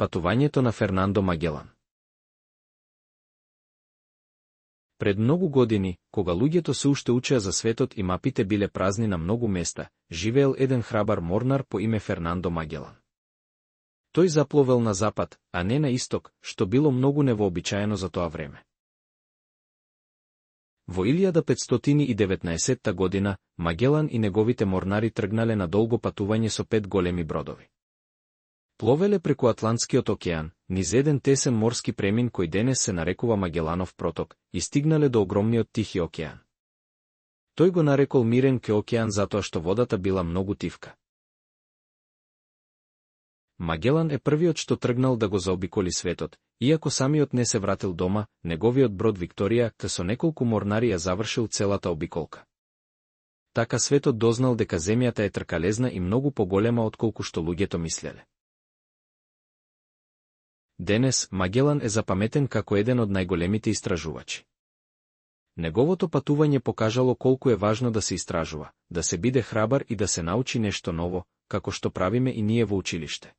Патувањето на Фернандо Магелан. Пред многу години, кога луѓето се уште учеа за светот и мапите биле празни на многу места, живеел еден храбар морнар по име Фернандо Магелан. Тој запловел на запад, а не на исток, што било многу невообичаено за тоа време. Во 1519 година, Магелан и неговите морнари тргнале на долго патување со 5 големи бродови. Пловеле преку Атлантскиот океан, низ еден тесен морски премин кој денес се нарекува Магеланов проток, и стигнале до огромниот Тихи океан. Тој го нарекол мирен ке океан затоа што водата била многу тивка. Магелан е првиот што тргнал да го заобиколи светот, иако самиот не се вратил дома, неговиот брод Викторија со неколку морнари ја завршил целата обиколка. Така светот дознал дека земјата е тркалезна и многу поголема отколку што луѓето мислеле. Денес Магелан е запаметен како еден од најголемите истражувачи. Неговото патување покажало колку е важно да се истражува, да се биде храбар и да се научи нешто ново, како што правиме и ние во училиште.